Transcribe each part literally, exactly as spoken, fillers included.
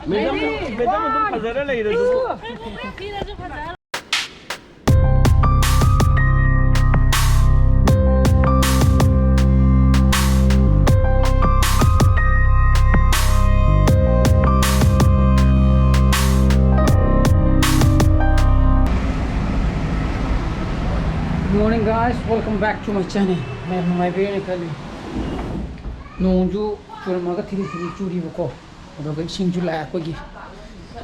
Madam, madam ꯑꯗꯨꯝ ꯐꯖꯔ ꯂꯩꯔꯦ ꯑꯗꯨꯕꯨ꯫ Good morning, guys. Welcome back to my channel. ꯃꯌꯥꯝ ꯅꯨꯡꯉꯥꯏꯕꯤꯔꯦꯅ ꯈꯜꯂꯤ꯫ ꯅꯣꯡꯁꯨ ꯆꯨꯔꯝꯃꯒ ꯊꯤꯂꯤ ꯊꯤꯂꯤ ꯆꯨꯔꯤꯕꯀꯣ꯫ ꯑꯗꯨꯒ ꯏꯁꯤꯡꯁꯨ ꯂꯥꯛꯑꯦ ꯑꯩꯈꯣꯏꯒꯤ꯫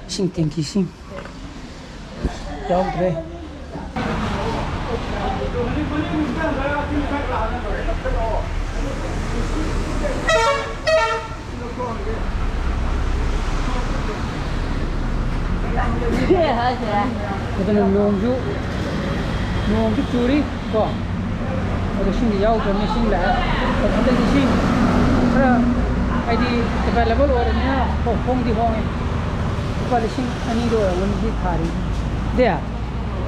ꯏꯁꯤꯡ ꯇꯦꯡꯀꯤ ꯏꯁꯤꯡ ꯌꯥꯎꯗ꯭ꯔꯦ꯫ ꯑꯗꯨꯅ ꯅꯣꯡꯁꯨ, ꯅꯣꯡꯁꯨ ꯆꯨꯔꯤ ꯀꯣ꯫ ꯑꯗꯣ ꯏꯁꯤꯡꯗꯤ ꯌꯥꯎꯗ꯭ꯔꯕꯅꯤ, ꯏꯁꯤꯡ ꯂꯥꯛꯑꯦ꯫ ꯑꯗꯣ ꯍꯟꯗꯛꯇꯤ ꯏꯁꯤꯡ ꯈꯔ ꯍꯥꯏꯗꯤ available ꯑꯣꯏꯔꯕꯅꯤꯅ ꯀꯣ, ꯍꯣꯡꯗꯤ ꯍꯣꯡꯉꯦ꯫ ꯂꯨꯄꯥ ꯂꯤꯁꯤꯡ ꯑꯅꯤꯗ ꯑꯣꯏꯔꯝꯒꯅꯤ ꯁꯤ ꯊꯥꯔꯤ꯫ ꯗꯦ,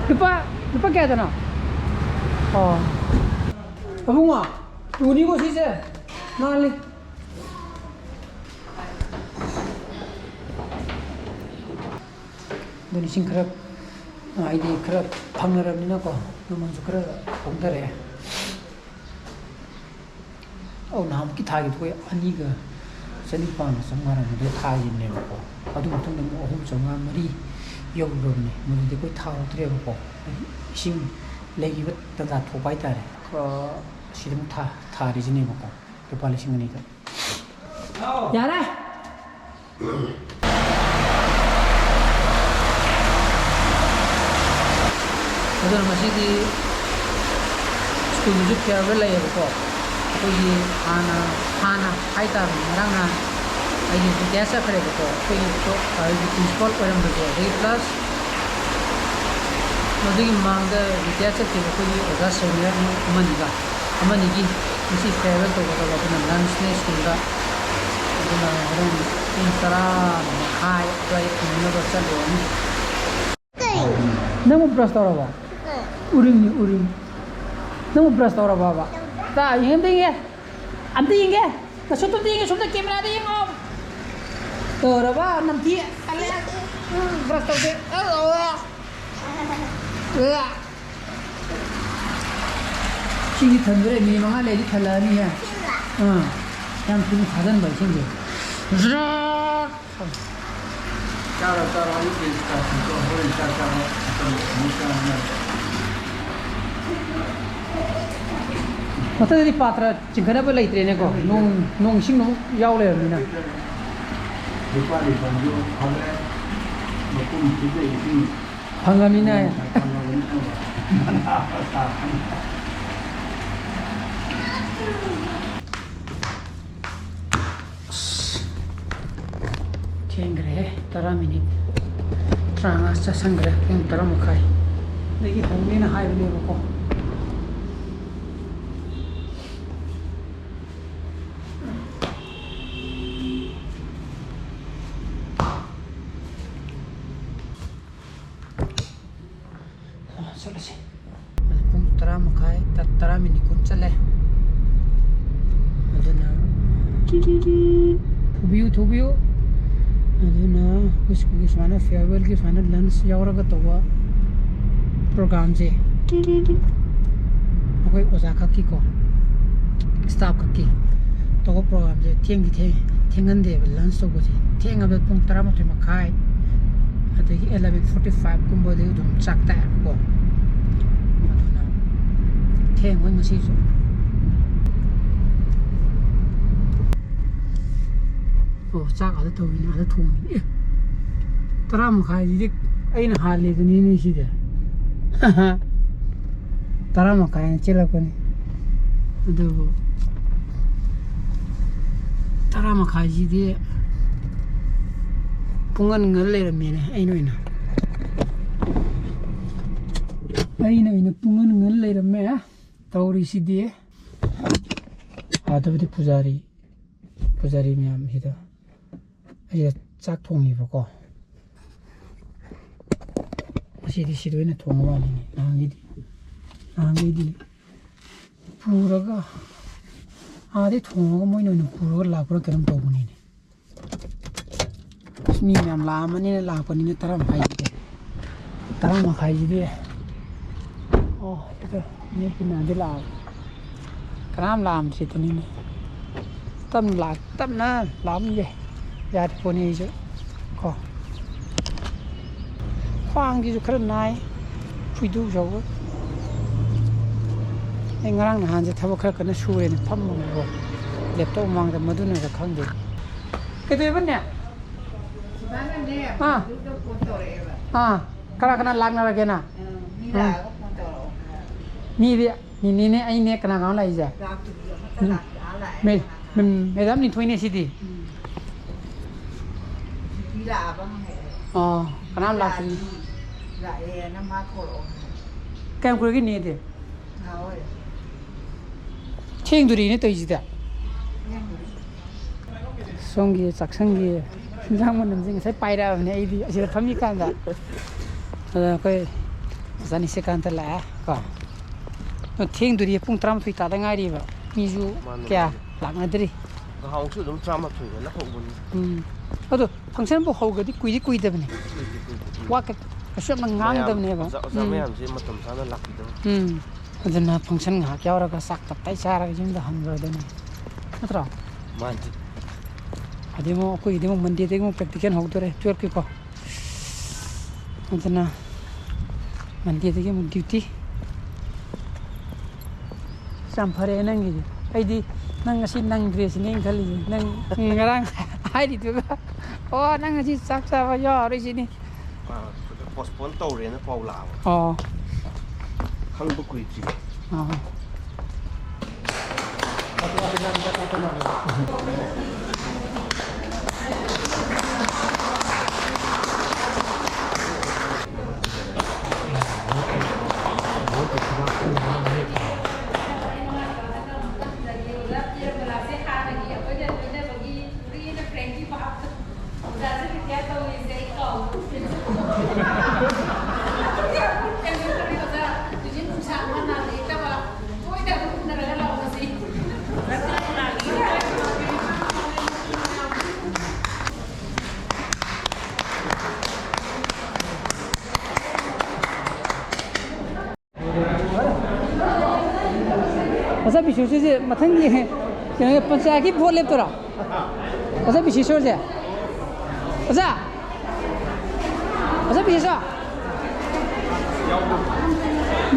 ꯂꯨꯄꯥ, ꯂꯨꯄꯥ ꯀꯌꯥꯗꯅꯣ? ꯑꯣ꯫ ꯑꯕꯨꯡꯉꯣ, ꯇꯨꯅꯤꯀꯣ ꯁꯤꯁꯦ꯫ ꯅꯥꯜꯂꯤ꯫ ꯑꯗꯨꯅ ꯏꯁꯤꯡ ꯈꯔ, ꯍꯥꯏꯗꯤ ꯈꯔ ꯐꯪꯅꯔꯕꯅꯤꯅꯀꯣ, ꯃꯃꯜꯁꯨ ꯈꯔ ꯍꯣꯡꯊꯔꯛꯑꯦ꯫ ꯑꯧ, ꯅꯍꯥꯟꯃꯨꯛꯀꯤ ꯊꯥꯒꯤꯗꯣ ꯑꯩꯈꯣꯏ ꯑꯅꯤꯒ ꯆꯅꯤꯄꯥꯟꯒ ꯆꯥꯝꯃꯉꯥ ꯑꯗꯨ ꯊꯥꯈꯤꯕꯅꯦꯕꯀꯣ꯫ ꯑꯗꯨ ꯃꯇꯨꯡꯗ ꯑꯃꯨꯛ ꯑꯍꯨꯝ ꯆꯥꯝꯃꯉꯥ ꯃꯔꯤ ꯌꯧꯔꯨꯔꯕꯅꯦ꯫ ꯃꯗꯨꯗꯤ ꯑꯩꯈꯣꯏ ꯊꯥꯍꯧꯗ꯭ꯔꯦꯕꯀꯣ꯫ ꯍꯥꯏꯗꯤ ꯏꯁꯤꯡ ꯂꯩꯈꯤꯕ ꯇꯥꯟꯖꯥ ꯊꯣꯛꯄ ꯍꯥꯏꯇꯥꯔꯦ꯫ ꯑ, ꯑꯁꯤꯗ ꯑꯃꯨꯛ ꯊꯥ-, ꯊꯥꯔꯤꯁꯤꯅꯦꯕꯀꯣ꯫ ꯂꯨꯄꯥ ꯂꯤꯁꯤꯡ ꯑꯅꯤꯗ꯫ ꯌꯥꯔꯦ꯫ ꯑꯗꯨꯅ ꯉꯁꯤꯗꯤ ꯁ꯭ꯀꯨꯜꯗꯁꯨ farewell ꯂꯩꯌꯦꯕꯀꯣ꯫ ꯑꯩꯈꯣꯏꯒꯤ ꯍꯥꯟꯅ, ꯍꯥꯟꯅ ꯍꯥꯏꯇꯥꯔꯦ, ꯉꯔꯥꯡ ꯅꯍꯥꯟ ꯑꯩꯒꯤ retire ꯆꯠꯈ꯭ꯔꯦꯕꯀꯣ꯫ ꯑꯩꯈꯣꯏꯒꯤ ꯇꯣ-, ꯑꯩꯒꯤ principal ꯑꯣꯏꯔꯝꯕꯁꯦ, ꯑꯗꯒꯤ plus ꯃꯗꯨꯒꯤ ꯃꯃꯥꯡꯗ retire ꯆꯠꯈꯤꯕ ꯑꯩꯈꯣꯏꯒꯤ ꯑꯣꯖꯥ senior ꯑꯃꯅꯤꯒ, ꯑꯃꯅꯤꯒꯤ ꯉꯁꯤ farewell ꯇꯧꯒꯗꯕ, ꯑꯗꯨꯅ lunchꯅꯦ ꯁ꯭ꯀꯨꯜꯗ꯫ ꯑꯗꯨꯅ ꯍꯣꯔꯦꯟ ꯄꯨꯡ ꯇꯔꯥ ꯃꯈꯥꯏ ꯑꯗꯨꯋꯥꯏ ꯊꯤꯟꯅꯕ ꯆꯠꯂꯨꯔꯅꯤ꯫ ꯅꯪꯕꯨ brush ꯇꯧꯔꯕꯣ? ꯎꯔꯤꯡꯅꯤ, ꯎꯔꯤꯡ꯫ ꯅꯪꯕꯨ brush ꯇꯧꯔꯕꯣꯕ? ꯇꯥ, ꯌꯦꯡ ꯑꯝꯇ ꯌꯦꯡꯒꯦ꯫ ꯑꯝꯇ ꯌꯦꯡꯒꯦ꯫ ꯅꯁꯨꯠꯇꯣ ꯑꯝꯇ ꯌꯦꯡꯒꯦ꯫ ꯁꯣꯝꯗ cameraꯗ ꯌꯦꯡꯉꯣ꯫ ꯇꯧꯔꯕ ꯅꯝꯊꯤ꯫ ꯇꯜꯂꯦ꯫ ꯎꯝ, brush ꯇꯧꯗꯦ꯫ ꯁꯤꯒꯤ ꯊꯟꯗꯣꯔꯦ, ꯃꯤꯅꯤꯠ ꯃꯉꯥ ꯂꯩꯔꯗꯤ ꯊꯜꯂꯛꯑꯅꯤꯅꯦ꯫ ꯑꯥ, ꯌꯥꯝ ꯊꯨꯅ ꯊꯥꯖꯤꯟꯕ ꯏꯁꯤꯡꯁꯦ꯫ ꯆꯥꯔꯣ, ꯆꯥꯔꯣ, ꯑꯌꯨꯛꯀꯤ ꯆꯥꯛꯁꯤꯡꯗꯣ ꯍꯣꯔꯦꯟ ꯆꯥꯛ ꯆꯥꯕ ꯃꯇꯝꯗ ꯑꯃꯨꯛ ꯆꯥꯅꯕ꯫ ꯃꯊꯛꯇꯗꯤ ꯄꯥꯇ꯭ꯔ ꯆꯤꯡꯈꯠꯅꯕ ꯂꯩꯇ꯭ꯔꯦꯅꯦꯀꯣ, ꯅꯣꯡ, ꯅꯣꯡ ꯏꯁꯤꯡ ꯑꯃꯨꯛ ꯌꯥꯎ ꯂꯩꯔꯕꯅꯤꯅ꯫ ꯂꯨꯄꯥ ꯔꯤꯐꯟꯁꯨ ꯐꯪꯉꯦ, ꯃꯈꯨꯝꯁꯤꯗ ꯏꯁꯤꯡ ꯐꯪꯉꯃꯤꯅ꯫ ꯅꯣꯡ ꯐꯪꯉꯕꯅꯤꯅ꯫ ꯑꯁ, ꯊꯦꯡꯈ꯭ꯔꯦꯍꯦ, ꯇꯔꯥ ꯃꯤꯅꯤꯠ ꯇꯔꯥꯃꯉꯥ ꯆꯠꯁꯟꯈ꯭ꯔꯦ, ꯄꯨꯡ ꯇꯔꯥ ꯃꯈꯥꯏ꯫ ꯑꯗꯒꯤ ꯍꯧꯅꯦꯅ ꯍꯥꯏꯕꯅꯦꯕꯀꯣ꯫ ꯆꯠꯂꯁꯤ꯫ ꯄꯨꯡ ꯇꯔꯥ ꯃꯈꯥꯏ, ꯇ-, ꯇꯔꯥ ꯃꯤꯅꯤꯠ ꯀꯨꯟ ꯆꯠꯂꯦ꯫ ꯑꯗꯨꯅ ꯊꯨꯕꯤꯌꯨ, ꯊꯨꯕꯤꯌꯨ꯫ ꯑꯗꯨꯅ ꯑꯩꯈꯣꯏ ꯁ꯭ꯀꯨꯜꯒꯤ ꯁꯨꯃꯥꯏꯅ farewellꯒꯤ ꯁꯨꯃꯥꯏꯅ lunch ꯌꯥꯎꯔꯒ ꯇꯧꯕ programꯁꯦ, ꯑꯩꯈꯣꯏ ꯑꯣꯖꯥ ꯈꯛꯀꯤꯀꯣ, staff ꯈꯛꯀꯤ ꯇꯧꯕ programꯁꯦ ꯊꯦꯡꯗꯤ ꯊꯦꯡꯉꯦ, ꯊꯦꯡꯍꯟꯗꯦꯕ꯫ Lunch ꯇꯧꯕꯁꯦ ꯊꯦꯡꯉꯕꯗ ꯄꯨꯡ ꯇꯔꯥꯃꯥꯊꯣꯏ ꯃꯈꯥꯏ, ꯑꯗꯒꯤ eleven forty fiveꯀꯨꯝꯕꯗꯤ ꯑꯗꯨꯝ ꯆꯥꯛ ꯇꯥꯛꯑꯦꯕꯀꯣ꯫ ꯑꯗꯨꯅ ꯊꯦꯡꯉꯣꯏ ꯉꯁꯤꯁꯨ꯫ ꯑꯣ, ꯆꯥꯛ ꯑꯥꯗ ꯇꯧꯔꯤꯅꯦ, ꯑꯥꯗ ꯊꯣꯡꯉꯤꯅꯦ꯫ ꯑꯦ, ꯇꯔꯥ ꯃꯈꯥꯏꯁꯤꯗꯤ ꯑꯩꯅ ꯍꯥꯜꯂꯦꯗꯨꯅꯤꯅꯦ ꯁꯤꯗꯤ꯫ ꯇꯔꯥ ꯃꯈꯥꯏꯅ ꯆꯦꯜꯂꯛꯄꯅꯤ꯫ ꯑꯗꯨꯕꯨ ꯇꯔꯥ ꯃꯈꯥꯏꯁꯤꯗꯤ ꯄꯨꯡ ꯑꯅꯤ ꯉꯟ ꯂꯩꯔꯝꯃꯦꯅꯦ꯫ ꯑꯩꯅ ꯑꯣꯏꯅ, ꯑꯩꯅ ꯑꯣꯏꯅ ꯄꯨꯡ ꯑꯅꯤ ꯉꯟ ꯂꯩꯔꯝꯃꯦ꯫ ꯇꯧꯔꯤꯁꯤꯗꯤ꯫ ꯑꯥꯗꯕꯨꯗꯤ ꯄꯨꯖꯥꯔꯤ, ꯄꯨꯖꯥꯔꯤ ꯃꯌꯥꯝ ꯁꯤꯗ ꯑꯩꯁꯤꯗ ꯆꯥꯛ ꯊꯣꯡꯉꯤꯕꯀꯣ꯫ ꯉꯁꯤꯗꯤ ꯁꯤꯗ ꯑꯣꯏꯅ ꯊꯣꯡꯕ ꯃꯥꯜꯂꯤꯅꯦ꯫ ꯅꯍꯥꯟꯒꯩꯗꯤ, ꯅꯍꯥꯟꯒꯩꯗꯤ ꯄꯨꯔꯒ, ꯑꯥꯗꯩ ꯊꯣꯡꯉꯒ ꯃꯣꯏꯅ ꯑꯣꯏꯅ ꯄꯨꯔꯒ ꯂꯥꯛꯄ꯭ꯔꯥ ꯀꯩꯅꯣꯝ ꯇꯧꯕꯅꯤꯅꯦ꯫ ꯃꯤ ꯃꯌꯥꯝ ꯂꯥꯛꯑꯝꯃꯅꯤꯅ, ꯂꯥꯛꯄꯅꯤꯅ ꯇꯔꯥ ꯃꯈꯥꯏꯁꯤꯗꯤ, ꯇꯔꯥ ꯃꯈꯥꯏꯁꯤꯗꯤ꯫ ꯑꯣ, ꯁꯤꯗ ꯃꯤ ꯄꯤꯅꯗꯤ ꯂꯥꯛꯑꯕ꯫ ꯀꯅꯥꯝ ꯂꯥꯛꯑꯝꯗ꯭ꯔꯤꯗꯨꯅꯤꯅꯦ꯫ ꯇꯞꯅ ꯂꯥꯛ-, ꯇꯞꯅ ꯂꯥꯛꯑꯝꯒꯦ꯫ ꯌꯥꯔꯤ ꯄꯣꯠꯅꯤ ꯑꯩꯁꯨ ꯀꯣ꯫ ꯈ꯭ꯋꯥꯡꯁꯤꯁꯨ ꯈꯔ ꯅꯥꯏ꯫ ꯐꯨꯏꯗꯨ ꯁꯧꯕ꯫ ꯑꯩ ꯉꯔꯥꯡ ꯅꯍꯥꯟꯁꯦ ꯊꯕꯛ ꯈꯔ ꯀꯟꯅ ꯁꯨꯔꯦꯅ ꯐꯝꯃꯒꯀꯣ꯫ ꯂꯦꯞꯇꯣꯞ ꯃꯃꯥꯡꯗ, ꯃꯗꯨꯅꯔ ꯈꯪꯗꯦ꯫ ꯀꯩꯗꯧꯔꯤꯕꯅꯦ? ꯁꯤꯕꯥꯅꯅꯦ, ꯑꯥ꯫ ꯃꯗꯨꯗ ꯐꯣꯟ ꯇꯧꯔꯛꯑꯦꯕ꯫ ꯑꯥ, ꯀꯅꯥ ꯀꯅꯥ ꯂꯥꯛꯅꯔꯒꯦꯅ? ꯑꯥ, ꯃꯤ ꯑꯥ꯫ ꯂꯥꯛꯑꯒ ꯐꯣꯟ ꯇꯧꯔꯛꯑꯣ ꯍꯥꯏꯕ꯫ ꯃꯤꯗꯤ ꯅꯤꯅꯦꯅꯦ, ꯑꯩꯅꯦ, ꯀꯅꯥ ꯀꯅꯥ ꯂꯥꯛꯏꯁꯦ? ꯂꯥꯛꯇ꯭ꯔꯤ, ꯑꯃꯠꯇ ꯎꯝ꯫ ꯂꯥꯛꯇꯦ꯫ ꯑꯥ ꯂꯥꯛꯑꯦ, ꯃꯦ-, ꯀꯅꯥ ꯀꯅꯥ? ꯎꯝ, ꯃꯦꯗꯥꯝ ꯅꯤꯊꯣꯏꯅꯦ ꯁꯤꯗꯤ꯫ ꯎꯝ꯫ ꯖꯤꯄꯤ ꯂꯥꯛꯑꯕ ꯍꯪꯉꯛꯑꯦ꯫ ꯑꯥ, ꯀꯅꯥꯝ ꯂꯥꯛꯇ꯭ꯔꯤ꯫ ꯂꯥꯛꯑꯦꯅ ꯃꯥ ꯀꯧꯔꯛꯑꯣ ꯍꯥꯏ꯫ ꯀꯌꯥꯝ ꯀꯨꯏꯔꯒꯦ ꯅꯦꯗꯤ? ꯉꯍꯥꯛ ꯑꯣꯏꯔꯦ꯫ ꯊꯦꯡꯗꯣꯔꯤꯅꯦ ꯇꯧꯔꯤꯁꯤꯗꯤ꯫ ꯊꯦꯡꯗꯣꯔꯤ꯫ ꯁꯣꯝꯒꯤ ꯆꯥꯛꯁꯪꯒꯤ ꯏꯟꯖꯥꯡ ꯃꯅꯝꯁꯦ ꯉꯁꯥꯏ ꯄꯥꯏꯔꯛꯑꯕꯅꯦ ꯑꯩꯗꯤ ꯑꯁꯤꯗ ꯐꯝꯃꯤꯀꯥꯟꯗ꯫ ꯑꯗ ꯑꯩꯈꯣꯏ ꯑꯣꯖꯥ ꯅꯤꯁꯤꯀꯥꯟꯇ ꯂꯥꯛꯑꯦ ꯀꯣ꯫ ꯊꯦꯡꯗꯣꯔꯤꯌꯦ, ꯄꯨꯡ ꯇꯔꯥꯃꯥꯊꯣꯏ ꯇꯥꯗ ꯉꯥꯏꯔꯤꯕ꯫ ꯃꯤꯁꯨ ꯃꯥꯅꯦ, ꯀꯌꯥ ꯃꯥꯅꯦ꯫ ꯂꯥꯛꯅꯗ꯭ꯔꯤ꯫ ꯉꯍꯥꯟꯃꯨꯛꯁꯨ ꯑꯗꯨꯝ ꯇꯔꯥꯃꯥꯊꯣꯏ ꯍꯦꯜꯂ ꯍꯧꯕꯅꯤ꯫ ꯎꯝ꯫ ꯑꯗꯣ ꯐꯪꯁꯟꯕꯨ ꯍꯧꯒ꯭ꯔꯗꯤ ꯀꯨꯏꯗꯤ ꯀꯨꯏꯗꯕꯅꯦ꯫ ꯀꯨꯏꯗꯦ, ꯀꯨꯏꯗꯦ, ꯀꯨꯏꯗꯦ꯫ ꯋꯥ ꯀ-, ꯀꯩꯁꯨ ꯌꯥꯝꯅ ꯃꯌꯥꯝ, ꯉꯥꯡꯗꯕꯅꯦꯕ꯫ ꯑꯣꯖꯥ, ꯑꯣꯖꯥ ꯎꯝ꯫ ꯃꯌꯥꯝꯁꯦ ꯃꯇꯝ ꯆꯥꯅ ꯂꯥꯛꯄꯤꯗꯕ꯫ ꯎꯝ꯫ ꯑꯗꯨꯅ ꯐꯪꯁꯟ ꯉꯥꯏꯍꯥꯛ ꯌꯥꯎꯔꯒ ꯆꯥꯛ ꯇꯞꯇꯥꯏ ꯆꯥꯔꯒ ꯌꯨꯝꯗ ꯍꯟꯈ꯭ꯔꯗꯣꯏꯅꯦ꯫ ꯅꯠꯇ꯭ꯔꯣ? ꯃꯥꯅꯤ꯫ ꯑꯗꯩ ꯑꯃꯨꯛ ꯑꯩꯈꯣꯏꯒꯤꯗꯤ ꯑꯃꯨꯛ ꯃꯟꯗꯦꯗꯒꯤ ꯑꯃꯨꯛ ꯄ꯭ꯔꯦꯛꯇꯤꯀꯦꯜ ꯍꯧꯗꯣꯔꯦ, ꯇꯨꯌꯦꯜꯐꯀꯤꯀꯣ꯫ ꯑꯗꯨꯅ ꯃꯟꯗꯦꯗꯒꯤ ꯑꯃꯨꯛ ꯗ꯭ꯌꯨꯇꯤ꯫ ꯌꯥꯝ ꯐꯔꯦ ꯅꯪꯒꯤꯗꯤ꯫ ꯑꯩꯗꯤ ꯅꯪ ꯉꯁꯤ ꯅꯪꯗ꯭ꯔꯦ ꯁꯤꯅꯦ ꯑꯩꯅ ꯈꯜꯂꯤꯁꯦ꯫ ꯅꯪ ꯉꯔꯥꯡ ꯍꯥꯏꯔꯤꯗꯨꯒ, "ꯑꯣ, ꯅꯪ ꯉꯁꯤ ꯆꯥꯛ ꯆꯥꯕ ꯌꯥꯎꯔꯔꯣꯏ" ꯁꯤꯅꯤ꯫ ꯑꯥ, ꯄꯣꯁꯄꯣꯟ ꯇꯧꯔꯦꯅ ꯄꯥꯎ ꯂꯥꯛꯑꯕ꯫ ꯑꯣ꯫ ꯈꯪꯕ ꯀꯨꯏꯗ꯭ꯔꯤ꯫ ꯑꯥ꯫ ꯑꯣꯖꯥ ꯕꯤꯁꯨꯁꯤꯁꯦ ꯃꯊꯪꯒꯤ ꯀꯩꯅꯣꯒꯤ ꯄꯟꯆꯥꯌꯠꯀꯤ ꯚꯣꯠ ꯂꯦꯞꯇꯣꯏꯔꯣ? ꯑꯣꯖꯥ ꯕꯤꯁꯦꯁꯣꯔꯁꯦ? ꯑꯣꯖꯥ? ꯑꯣꯖꯥ ꯕꯤꯁꯦꯁꯣꯔ?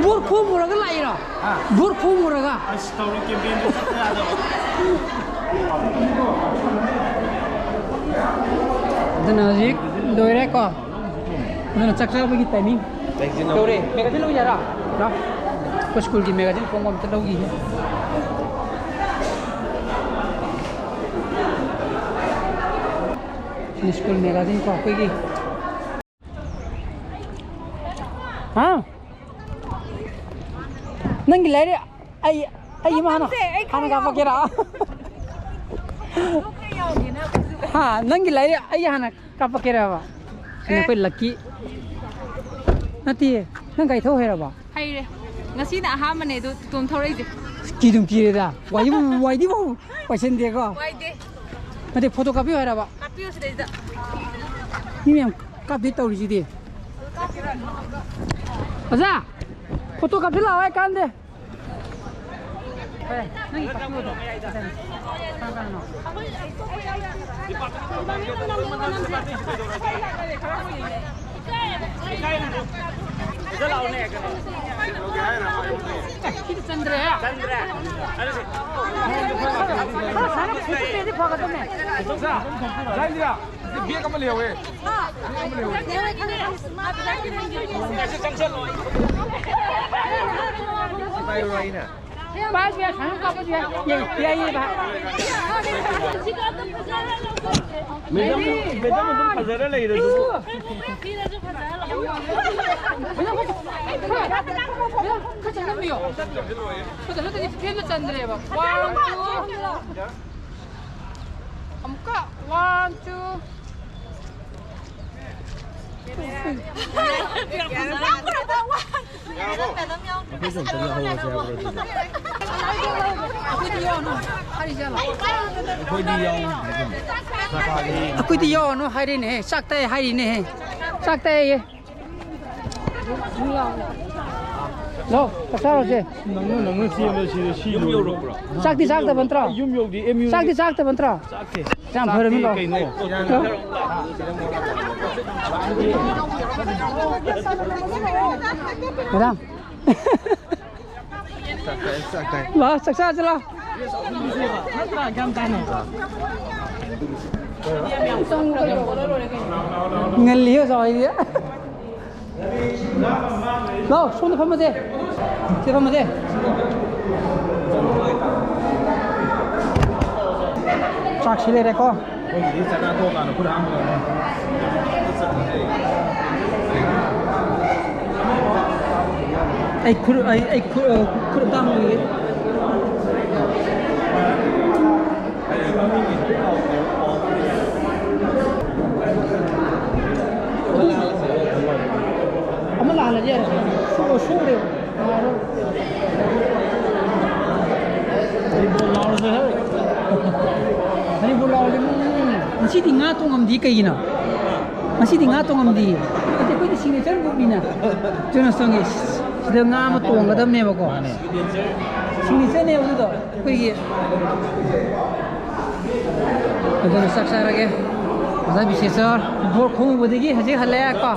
ꯚꯣꯠ ꯈꯣꯝꯃꯨꯔꯒ ꯂꯥꯛꯏꯔꯣ? ꯍꯥ? ꯚꯣꯠ ꯈꯣꯝꯃꯨꯔꯒ? ꯑꯁ, ꯇꯧꯔꯤ campaignꯗꯣ ꯆꯠꯄ ꯌꯥꯗꯕ꯫ ꯑꯗꯨꯅ ꯍꯧꯖꯤꯛ ꯂꯣꯏꯔꯦꯀꯣ꯫ ꯑꯗꯨꯅ ꯆꯥꯛ ꯆꯥꯕꯒꯤ timing ꯌꯧꯔꯦ꯫ Magazine ꯂꯧ ꯌꯥꯔꯥ? ꯂꯥꯎ꯫ ꯑꯩꯈꯣꯏ schoolꯒꯤ magazine ꯐꯣꯡꯕ ꯑꯝꯇ ꯂꯧꯈꯤꯒꯦ꯫ School magazine ꯀꯣ ꯑꯩꯈꯣꯏꯒꯤ꯫ ꯍꯥ? ꯅꯪꯒꯤ ꯂꯥꯏꯔꯤꯛ ꯑꯩ, ꯑꯩ ꯏꯃꯥ ꯍꯥꯟꯅ, ꯀꯥꯞꯄꯝꯁꯦ, ꯑꯩ ꯈꯔ ꯍꯥꯟꯅ ꯀꯥꯞꯄꯛꯀꯦꯔꯥ? ꯌꯥꯎꯒꯦ꯫ ꯍꯥ, ꯅꯪꯒꯤ ꯂꯥꯏꯔꯤꯛ ꯑꯩ ꯍꯥꯟꯅ ꯀꯥꯞꯄꯛꯀꯦꯔꯕ? ꯁꯤꯅ ꯑꯦ꯫ ꯑꯩꯈꯣꯏ ꯂꯛꯀꯤ꯫ ꯅꯠꯇꯤꯌꯦ, ꯅꯪ ꯒꯥꯔꯤ ꯊꯧ ꯍꯩꯔꯕꯣ? ꯍꯩꯔꯦ꯫ ꯉꯁꯤꯅ ꯑꯍꯥꯟꯕꯅꯦ ꯑꯗꯨ ꯇꯣꯝ ꯊꯧꯔꯛꯏꯁꯦ꯫ ꯑꯁ, ꯀꯤꯗꯨꯝ ꯀꯤꯔꯦꯗ꯫ ꯋꯥꯏꯗꯤ ꯋꯥꯏꯗꯤ ꯋꯥꯏꯁꯟꯗꯦꯀꯣ꯫ ꯋꯥꯏꯗꯦ꯫ ꯅꯠꯇꯦ, photo ꯀꯥꯞꯄꯤꯌꯨ ꯍꯥꯏꯔꯕ? ꯀꯥꯞꯄꯤꯌꯨ ꯁꯤꯗꯩꯗ꯫ ꯃꯤ ꯃꯌꯥꯝ ꯀꯥꯞꯇꯣꯏ ꯇꯧꯔꯤꯁꯤꯗꯤ꯫ ꯑꯣꯖꯥ, photo ꯀꯥꯞꯁꯤ ꯂꯥꯛꯑꯣ, ꯑꯩ ꯀꯥꯟꯗꯦ꯫ ꯆꯟꯗ꯭ꯔꯦ꯫ ꯈꯔ ꯁꯥꯟꯅ ꯐꯨꯠꯇꯦꯗꯤ ꯐꯒꯗꯕꯅꯦ꯫ ꯖꯥꯏꯟꯗꯤꯌꯥ, ꯕꯦꯒ ꯑꯃ ꯂꯩꯍꯧꯋꯦ꯫ ꯄꯥꯏꯔꯣ ꯑꯩꯅ꯫ ꯄꯥꯏꯔꯁꯨ ꯌꯥꯏ, ꯁꯥꯟꯅ ꯀꯥꯞꯄꯁꯨ ꯌꯥꯏ꯫ ꯌꯥꯏ, ꯌꯥꯏ, ꯌꯥꯏ, ꯚꯥꯏ꯫ ꯃꯦꯗꯥꯝ, ꯃꯦꯗꯥꯝ ꯑꯗꯨꯝ ꯐꯖꯔ ꯂꯩꯔꯦ ꯑꯗꯨꯕꯨ꯫ ꯃꯦꯗꯥꯝ, ꯈꯔ, ꯃꯦꯗꯥꯝ, ꯈꯔ ꯆꯪꯁꯤꯟꯕꯤꯌꯣ꯫ ꯈꯔ ꯆꯪꯁꯤꯟꯗ꯭ꯔꯗꯤ ꯐ꯭ꯔꯦꯝꯗ ꯆꯟꯗ꯭ꯔꯦꯕ꯫ One, two꯫ ꯑꯃꯨꯛꯀ, one, two꯫ ꯑꯩꯈꯣꯏꯁꯨ ꯑꯝꯇ ꯂꯧꯍꯧꯔꯁꯦ ꯍꯥꯏꯕ꯭ꯔꯣ ꯑꯗꯨꯗꯤ? ꯑꯩꯈꯣꯏꯗꯤ ꯌꯥꯎ-, ꯑꯩꯈꯣꯏꯗꯤ ꯌꯥꯎ-, ꯑꯩꯈꯣꯏꯗꯤ ꯌꯥꯎꯔꯅꯨ ꯍꯥꯏꯔꯤꯅꯦꯍꯦ, ꯆꯥꯛ ꯇꯥꯏ ꯍꯥꯏꯔꯤꯅꯦꯍꯦ, ꯆꯥꯛ ꯇꯥꯏꯌꯦ꯫ ꯂꯥꯛꯑꯣ, ꯆꯥꯛ ꯆꯥꯔꯨꯁꯦ꯫ ꯅꯪꯅ, ꯅꯪꯅ ꯆꯦꯟꯕꯁꯤꯗ ꯁꯤ ꯌꯨꯝ ꯌꯧꯔꯛꯄ꯭ꯔꯣ? ꯆꯥꯛꯇꯤ ꯆꯥꯛꯇꯕ ꯅꯠꯇ꯭ꯔꯣ? ꯌꯨꯝ ꯌꯧꯗꯤ ꯑꯦꯝ ꯌꯨ ꯆꯥꯛꯇꯤ ꯆꯥꯛꯇꯕ ꯅꯠꯇ꯭ꯔꯣ? ꯆꯥꯛꯇꯦ꯫ ꯌꯥꯝ ꯐꯔꯃꯤ ꯂꯥꯛꯑꯣ꯫ ꯀꯩꯅꯣ? ꯃꯦꯗꯥꯝ꯫ ꯂꯥꯛꯑꯣ, ꯆꯥꯛ ꯆꯥꯔꯁꯤ ꯂꯥꯛꯑꯣ꯫ ꯉꯜꯂꯤ ꯑꯣꯖꯥ ꯍꯣꯏꯗꯤ꯫ ꯂꯥꯛꯑꯣ, ꯁꯣꯝꯗ ꯐꯝꯃꯁꯦ꯫ ꯁꯤ ꯐꯝꯃꯁꯦ꯫ ꯆꯥꯛꯁꯤ ꯂꯩꯔꯦꯀꯣ꯫ ꯑꯩꯈꯣꯏꯒꯤꯗꯤ ꯆꯥꯛ ꯆꯥ ꯇꯣꯛꯑꯀꯥꯟꯗ ꯈꯨꯠ ꯍꯥꯝꯒꯗꯕꯅꯤ꯫ ꯑꯩ ꯈꯨꯔꯨ-, ꯑꯩ, ꯑꯩ ꯈꯨ-, ꯑ, ꯈꯨꯔꯨꯞ ꯇꯥꯡꯕꯒꯤ꯫ ꯑꯃ ꯂꯥꯜꯂꯗꯤ ꯌꯥꯔꯦ꯫ ꯁꯨ-, ꯁꯨꯔꯦ꯫ ꯍꯔꯤꯕꯣꯜ ꯂꯥꯎꯔꯁꯦ, ꯍꯦ꯫ ꯍꯔꯤꯕꯣꯜ ꯂꯥꯎꯔꯁꯦ꯫ ꯎꯝ, ꯉꯁꯤꯗꯤ ꯉꯥ ꯇꯣꯡꯉꯝꯗꯤ ꯀꯩꯒꯤꯅꯣ? ꯉꯁꯤꯗꯤ ꯉꯥ ꯇꯣꯡꯉꯝꯗꯤ꯫ ꯑꯗꯨꯗꯤ ꯑꯩꯈꯣꯏꯗꯤ signature groupꯅꯤꯅ꯫ ꯆꯨꯝꯅ ꯆꯪꯉꯦ꯫ ꯁꯤꯗ ꯉꯥ ꯑꯃ ꯇꯣꯡꯒꯗꯕꯅꯦꯕꯀꯣ꯫ ꯃꯥꯅꯦ꯫ Signatureꯅꯦꯕ ꯑꯗꯨꯗꯣ꯫ ꯑꯩꯈꯣꯏꯒꯤ ꯑꯗꯨꯅ ꯆꯥꯛ ꯆꯥꯔꯒꯦ꯫ ꯑꯣꯖꯥ ꯕꯤꯁꯦꯁꯣꯔ ꯕꯣꯔ ꯈꯣꯡꯉꯨꯕꯗꯒꯤ ꯍꯧꯖꯤꯛ ꯍꯜꯂꯛꯑꯦ ꯀꯣ꯫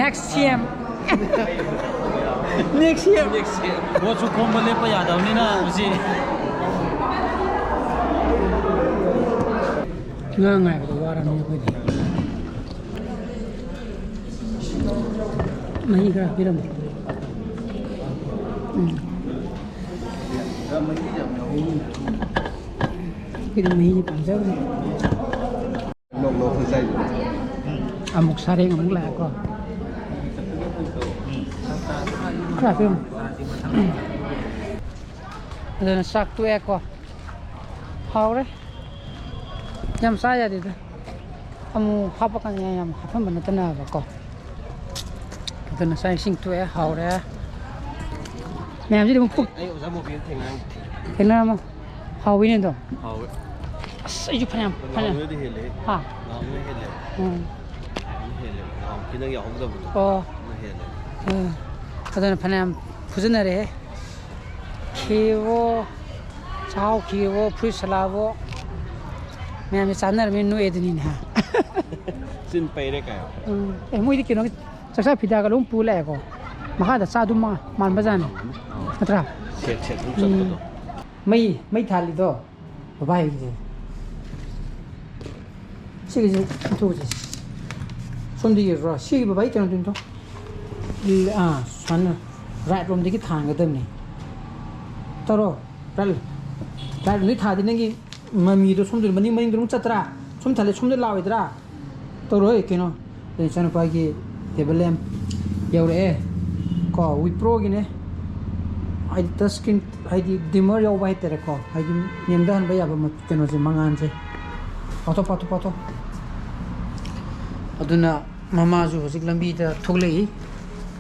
Next C M꯫ Next C M꯫ ꯕꯣꯠꯁꯨ ꯈꯣꯝꯕ ꯂꯦꯞꯄ ꯌꯥꯗꯕꯅꯤꯅ ꯃꯁꯤ꯫ ꯉꯥ ꯉꯥꯏꯕꯗ ꯋꯥꯔꯝꯅꯤ ꯑꯩꯈꯣꯏꯗꯤ꯫ ꯃꯍꯤ ꯈꯔ ꯍꯥꯞꯄꯤꯔꯝꯃꯣ꯫ ꯎꯝ꯫ ꯑꯩꯈꯣꯏꯗꯤ ꯃꯍꯤꯁꯦ ꯄꯥꯝꯖꯕꯅꯤ꯫ ꯅꯣꯛ ꯅꯣꯛ ꯆꯥꯏꯗꯣ꯫ ꯑꯃꯨꯛ ꯁꯥꯔꯦꯡ ꯑꯃꯨꯛ ꯂꯥꯛꯑꯦꯀꯣ꯫ ꯈꯔ ꯍꯥꯞꯄꯤꯔꯝꯃꯣ꯫ ꯑꯗꯨꯅ ꯆꯥꯛ ꯇꯣꯛꯑꯦꯀꯣ꯫ ꯍꯥꯎꯔꯦ꯫ ꯌꯥꯝ ꯆꯥ ꯌꯥꯗꯦꯗ꯫ ꯑꯃꯨꯛ ꯍꯥꯞꯄꯀꯥꯟꯗ ꯌꯥꯝ, ꯌꯥꯝ ꯍꯥꯞꯐꯝꯕ ꯅꯠꯇꯅꯕꯀꯣ꯫ ꯑꯗꯨꯅ ꯆꯥꯛ ꯏꯁꯤꯡ ꯇꯣꯛꯑꯦ, ꯍꯥꯎꯔꯦ꯫ ꯃꯌꯥꯝꯁꯤꯗꯤ ꯑꯃꯨꯛ ꯄꯨꯛ ꯑꯩ ꯑꯣꯖꯥ ꯃꯣꯕꯤꯅ ꯊꯦꯡꯅꯔꯦ꯫ ꯊꯦꯡꯅꯔꯝꯃꯣ꯫ ꯍꯥꯎꯋꯤꯅꯦ ꯑꯗꯣ꯫ ꯍꯥꯎꯋꯦ꯫ ꯑꯁ, ꯑꯩꯁꯨ ꯐꯅꯌꯥꯝ, ꯐꯅꯌꯥꯝ꯫ ꯅꯍꯥꯟꯒꯩꯗꯤ ꯍꯦꯜꯂꯦ꯫ ꯍꯥ? ꯅꯍꯥꯟꯒꯩꯗ ꯍꯦꯜꯂꯦ꯫ ꯎꯝ꯫ ꯅꯍꯥꯟꯒꯩ ꯍꯦꯜꯂꯦ꯫ ꯅꯍꯥꯟꯃꯨꯛꯀꯤ ꯅꯪ ꯌꯥꯎꯍꯧꯗꯕꯗꯣ꯫ ꯑꯣ꯫ ꯑꯗꯨꯅ ꯍꯦꯜꯂꯦ꯫ ꯎꯝ꯫ ꯑꯗꯨꯅ ꯐꯅꯌꯥꯝ ꯐꯨꯖꯟꯅꯔꯦꯍꯦ꯫ ꯈꯦꯔꯕꯣ, ꯆꯥꯛꯍꯥꯎ ꯈꯦꯔꯕꯣ, ꯐ꯭ꯔꯨꯏꯠ ꯁꯂꯥꯗꯕꯣ, ꯃꯌꯥꯝꯁꯦ ꯆꯥꯟꯅꯔꯕꯅꯤꯅ ꯅꯣꯛꯑꯦꯗꯨꯅꯤꯅꯦ ꯍꯥ꯫ ꯆꯤꯟ ꯄꯩꯔꯦ ꯀꯥꯏꯌꯣ꯫ ꯎꯝ꯫ ꯑꯦ, ꯃꯣꯏꯗꯤ ꯀꯩꯅꯣꯒꯤ ꯆꯥꯛꯆꯥ ꯐꯤꯗꯥꯒ ꯂꯣꯏ ꯄꯨ ꯂꯥꯛꯑꯦꯀꯣ꯫ ꯃꯈꯥꯗ ꯆꯥꯗꯨꯝ ꯃꯥ-, ꯃꯥꯟꯕꯖꯥꯠꯅꯤ꯫ ꯅꯠꯇ꯭ꯔꯥ? ꯁꯦꯠ ꯁꯦꯠ ꯑꯗꯨꯝ ꯎꯝ꯫ ꯆꯠꯄꯗꯣ꯫ ꯃꯩ, ꯃꯩ ꯊꯥꯜꯂꯤꯗꯣ ꯕꯕꯥ ꯍꯥꯏꯒꯤꯁꯦ꯫ ꯁꯤꯒꯤꯁꯦ ꯏꯟꯊꯣꯛꯑꯁꯦ꯫ ꯁꯣꯝꯗ ꯌꯦꯡꯉꯨꯔꯣ꯫ ꯁꯤꯒꯤ ꯕꯕꯥꯒꯤ ꯀꯩꯅꯣꯗꯣ ꯏꯟꯊꯣꯛ꯫ ꯏꯜ-, ꯑꯥ, ꯁꯨꯃꯥꯏꯅ right ꯔꯣꯝꯗꯒꯤ ꯊꯥꯡꯒꯗꯕꯅꯤ꯫ ꯇꯧꯔꯣ꯫ Right, right ꯔꯣꯝꯗꯒꯤ ꯊꯥꯗꯤ ꯅꯪꯒꯤ ꯃꯃꯤꯗꯣ ꯁꯣꯝꯗ ꯃꯅꯤꯡ, ꯃꯅꯤꯡꯗ ꯑꯗꯨꯝ ꯆꯠꯇ꯭ꯔꯥ? ꯁꯣꯝ ꯊꯥꯜꯂꯦ, ꯁꯣꯝꯗ ꯂꯥꯛꯑꯣꯏꯗ꯭ꯔꯥ? ꯇꯧꯔꯣꯏ ꯀꯩꯅꯣ꯫ ꯑꯗꯩ ꯏꯆꯥꯅꯨꯄꯥꯒꯤ table lamp ꯌꯧꯔꯛꯑꯦ ꯀꯣ, Wipro ꯒꯤꯅꯦ꯫ ꯍꯥꯏꯗꯤ touch screen, ꯍꯥꯏꯗꯤ dimmer ꯌꯥꯎꯕ ꯍꯥꯏꯇꯥꯔꯦꯀꯣ, ꯍꯥꯏꯗꯤ ꯅꯦꯝꯊꯍꯟꯕ ꯌꯥꯕ ꯃ-, ꯀꯩꯅꯣꯁꯦ, ꯃꯉꯥꯜꯁꯦ꯫ ꯄꯥꯊꯣꯛ, ꯄꯥꯊꯣꯛ, ꯄꯥꯊꯣꯛ꯫ ꯑꯗꯨꯅ ꯃꯃꯥꯁꯨ ꯍꯧꯖꯤꯛ ꯂꯝꯕꯤꯗ ꯊꯣꯛꯂꯛꯏ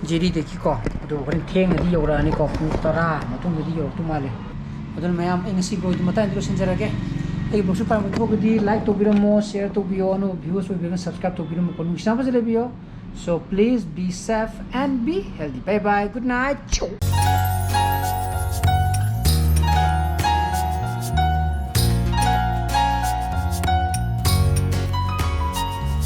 ꯖꯦꯔꯤꯗꯒꯤꯀꯣ꯫ ꯑꯗꯨ ꯍꯣꯔꯦꯟ ꯊꯦꯡꯅꯗꯤ ꯌꯧꯔꯛꯑꯅꯤꯀꯣ, ꯄꯨꯡ ꯇꯔꯥ ꯃꯇꯨꯡꯗꯗꯤ ꯌꯧꯔꯛꯇꯧ ꯃꯥꯜꯂꯦ꯫ ꯑꯗꯨꯅ ꯃꯌꯥꯝ, ꯑꯩ ꯉꯁꯤ vlog ꯁꯤ ꯃꯇꯥꯡꯗ ꯂꯣꯏꯁꯤꯟꯖꯔꯒꯦ꯫ ꯑꯩꯒꯤ vlog ꯁꯤ ꯄꯥꯝꯕ ꯊꯣꯛꯑꯒꯗꯤ like ꯇꯧꯕꯤꯔꯝꯃꯣ, share ꯇꯧꯕꯤꯌꯣ, ꯑꯅꯧꯕ viewers ꯑꯣꯏꯕꯤꯔꯒꯅ subscribe ꯇꯧꯕꯤꯔꯝꯃꯨꯀꯣ꯫ ꯅꯨꯡꯁꯤꯆꯥꯟꯅ ꯐꯖꯅ ꯂꯩꯕꯤꯌꯣ꯫ So please be safe and be healthy. Bye bye. Good night.